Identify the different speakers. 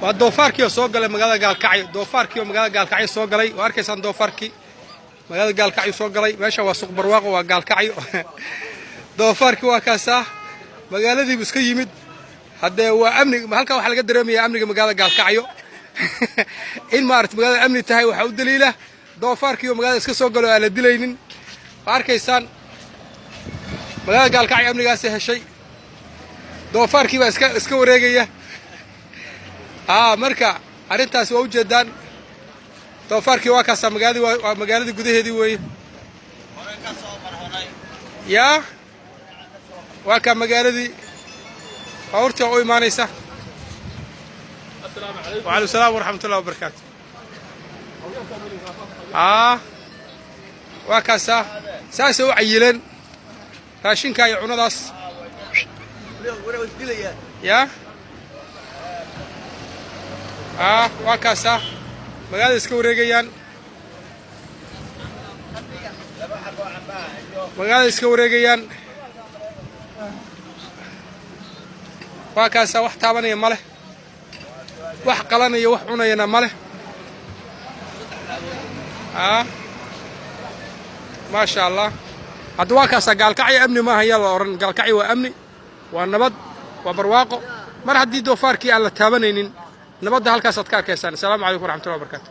Speaker 1: Waa doofaarkii oo soo galay magaalada Gaalkacyo. Doofaarkii oo magaalada Gaalkacyo soo galay waa arkaysaan. Doofaarkii magaalada Gaalkacyo soo galay. Meesha waa Suuq Barwaaqo, waa Gaalkacyo. Doofaarkii waa kaasaa, magaaladiibu iska yimid. Haddee waa amni. Halkan waxaa laga dareemayaa amniga magaalada Gaalkacyo. In maarata magaalada amni tahay waxaa u daliila doofaarkii oo magaalada iska soo galo, aan la dilaynin. Waa arkaysaan, magaalada Gaalkacyo amnigaasi heshay. Doofaarkii baa iska wareegaya. Marka arrintaasi waa ujeedaan. Doofaarkii waa kaasaa. Magaaladii waa magaaladii gudaheedii weeye. Yaa waa kaa magaaladii, baabuurtii waa u imaanaysa. Wacalaikum salaam waraxmatullahi wabarakaatu. Waa kaasaa, saasay u cayileen raashinka iyo cunadaas. Yaa waa kaasaa, magaalada iska wareegayaan, magaalada iska wareegayaan. Waa kaasaa, wax taabanaya ma leh, wax qalanaya, wax cunayana ma leh. Maasha Allah. Hadda waa kaasaa, Gaalkacyo amni maaha yaa la odhan. Gaalkacyo waa amni, waa nabad, waa barwaaqo. Mar haddii doofaarkii aan la taabanaynin, nabadda halkaasaad ka arkaysaan. Asalaamu calaykum waraxmatullahi wabarakatu.